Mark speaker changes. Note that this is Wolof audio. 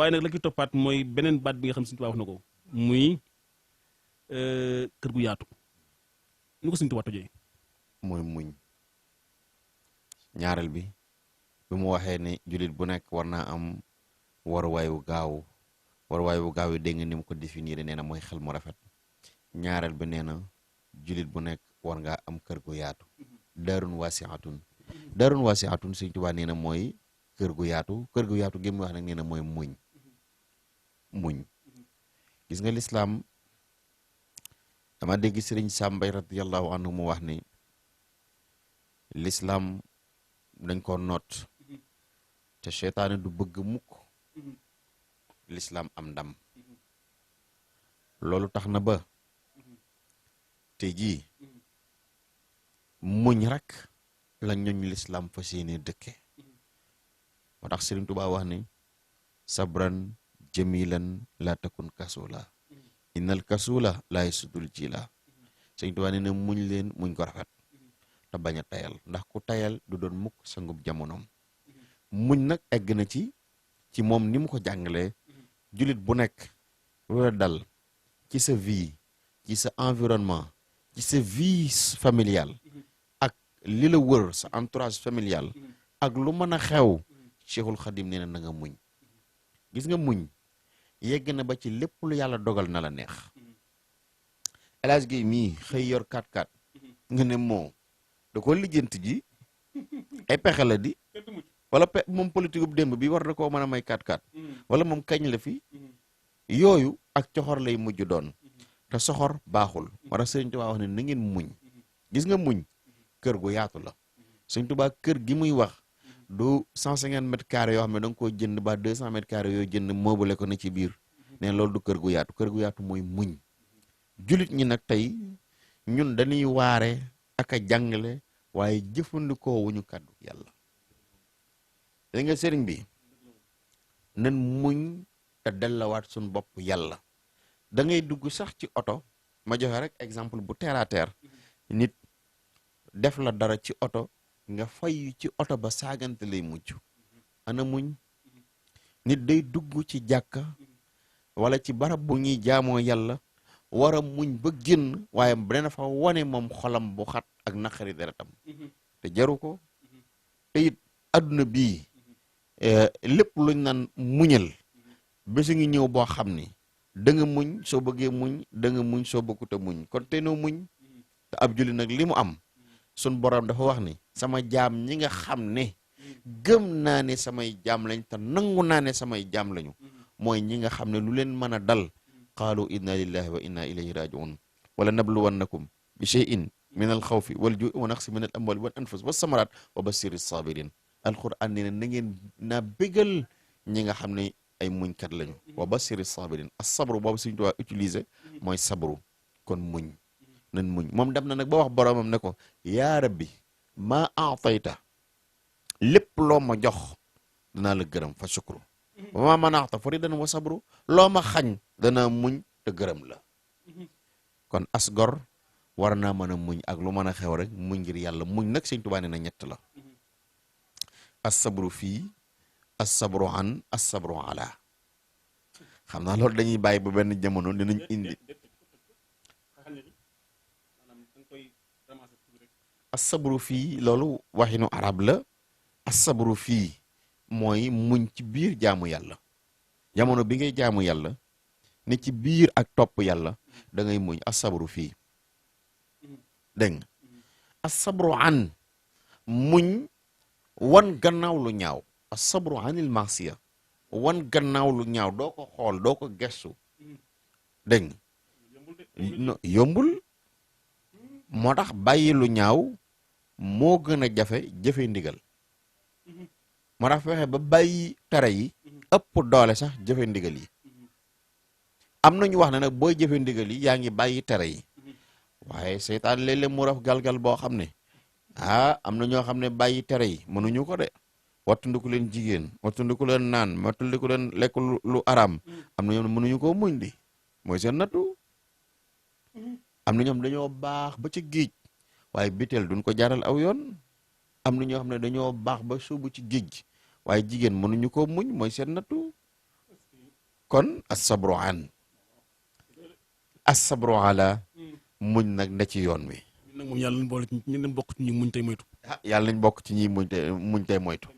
Speaker 1: waaye nag la ki toppaat mooy beneen baat bi nga xam Sëñ Tuubaa wax na ko muy kër gu yaatu nu ko Sëñ Tuubaa tojee
Speaker 2: mooy muñ. ñaareel bi mu waxee ne jullit bu nekk war naa am waruwaay wu gaaw yi dégg nga ni mu ko définir nee na mooy xel mu rafet. ñaareel bi nee na jullit bu nekk war ngaa am kër gu yaatu. daarun waasiatun Sëñ Tuubaa nee na mooy kër gu yaatu gi mu wax nag nee na mooy muñ. gis nga lislaam dama dégg Sëriñ Sàmbay radiyallahu anhu mu wax ni lislaam dañ ko noot te seytaane du bëgg mukk lislaam am ndam loolu tax na ba tey jii muñ rek la ñooñ lislaam fas yéene dëkke moo tax Sëriñ Tuubaa wax ni sabran jamilan la takun kasula innal kasula la yasudul jila Sëriñ Tuubaa nee na muñ leen muñ ko rafet te bañ a tayal ndax ku tayal du doon mukk sangub jamonoom muñ nag egg na ci moom ni mu ko jàngalee jullit bu nekk lu la dal ci sa vie ci sa environnement ci sa vie familiale ak li la wër sa entourage familial ak lu mën a xew Cheikhul Khadim nee na nga muñ gis nga muñ yegg na ba ci lépp lu yàlla dogal na la neex El Hadj Guèye mii xëy yor 4x4 nga ne moo da ko lijjanti ji ay pexe la di wala moom politique bu démb bi war na koo mën a may 4x4 wala moom kañ la fi yooyu ak coxor lay mujj doon te soxor baaxul moo tax Sëriñ Tuubaa wax ne na ngeen muñ gis nga muñ kër gu yaatu la Sëriñ Tuubaa kër gi muy wax du 150 mètres carrés yoo xam ne da nga koo jënd ba 200 mètres carrés yoo jënd moobule ko ne ci biir ne loolu du kër gu yaatu mooy muñ julit ñi nag tey ñun dañuy waare ak a jàngale waaye jëfandikoo wuñu kàddu yàlla da nga sëriñ bi nan muñ te dellawaat suñ bopp yàlla da ngay dugg sax ci oto ma joxe rek exemple bu terre à terre nit def la dara ci oto nga fay ci oto ba saagante lay mujj ana muñ nit day dugg ci jàkka wala ci barab bu ñuy jaamoo yàlla war a muñ ba génn waaye dana fa wane moom xolam bu xat ak naqari deretam te jaru ko te it adduna bii lépp luñ naan muñal bési ngi ñëw boo xam ni da nga muñ soo bëggee muñ da nga muñ soo bëggut a muñ kon te noo muñ te ab julli nag li mu am sun borom dafa wax ni sama jaam ñi nga xam ne gëm naa ne samay jaam lañ te nangu naa ne samay jaam lañu mooy ñi nga xam ne lu leen mën a dal qaalu inna lillahi wa inna ilayhi rajiun wala nabluwannakum bi shay'in min al xawfi wal ju'i wa naqsi min al amwali wal anfus was samarat wa bashiri sabirin alquran nee na ngeen naa bégal ñi nga xam ne ay muñkat lañu wa bashiri sabirin as sabru boobu Sëriñ Tuubaa utiliser mooy sabru kon muñ nan muñ moom dem na nag ba wax boromam ne ko yaa rabbi maa aatayta lépp loo ma jox danaa la gërëm fa shukru wa maa manaxta faridan wa sabru loo ma xañ danaa muñ te gërëm la kon as gor war naa mën a muñ ak lu mën a xew rek muñ ngir yàlla muñ nag Sëriñ Tuubaa nee na ñett la as sabru fii as sabru an as sabru ala xam naa loolu dañuy bàyyi ba benn jamono dinañ indi as sabru fii loolu waxinu arab la as sabru fii mooy muñ ci biir jaamu yàlla jamono bi ngay jaamu yàlla ne ci biir ak topp yàlla da ngay muñ as sabru fii dégg nga as sabru an muñ wan gannaaw lu ñaaw as sabru anil masiya wan gannaaw lu ñaaw doo ko xool doo ko gestu dégg nga yombul moo tax bàyyi lu ñaaw moo gën a jafe jëfe ndigal moo tax fexe ba bàyyi tere yi ëpp doole sax jëfe ndigal yi am na ñu wax ne nag booy jëfe ndigal yi yaa ngi bàyyi tere yi waaye seytaan léeg-léeg mu raf galgal boo xam ne am na ñoo xam ne bàyyi tere yi mënuñu ko de wattandiku leen jigéen wattandiku leen naan wattandiku leen lekk lu araam am na ñoom ne mënuñu koo muñ di mooy seen nattu am na ñoom dañoo baax ba ci géej waaye biteel duñ ko jaaral aw yoon am na ñoo xam ne dañoo baax ba suubu ci géej gi waaye jigéen mënuñu koo muñ mooy seen nattu kon asabru an asabru ala muñ nag ne ci yoon wi
Speaker 1: ñun nag moom yàlla nañ boole ci ñu leen bokk ci ñu muñ tey moytu.
Speaker 2: yàlla nañ bokk ci ñi muñ tey moytu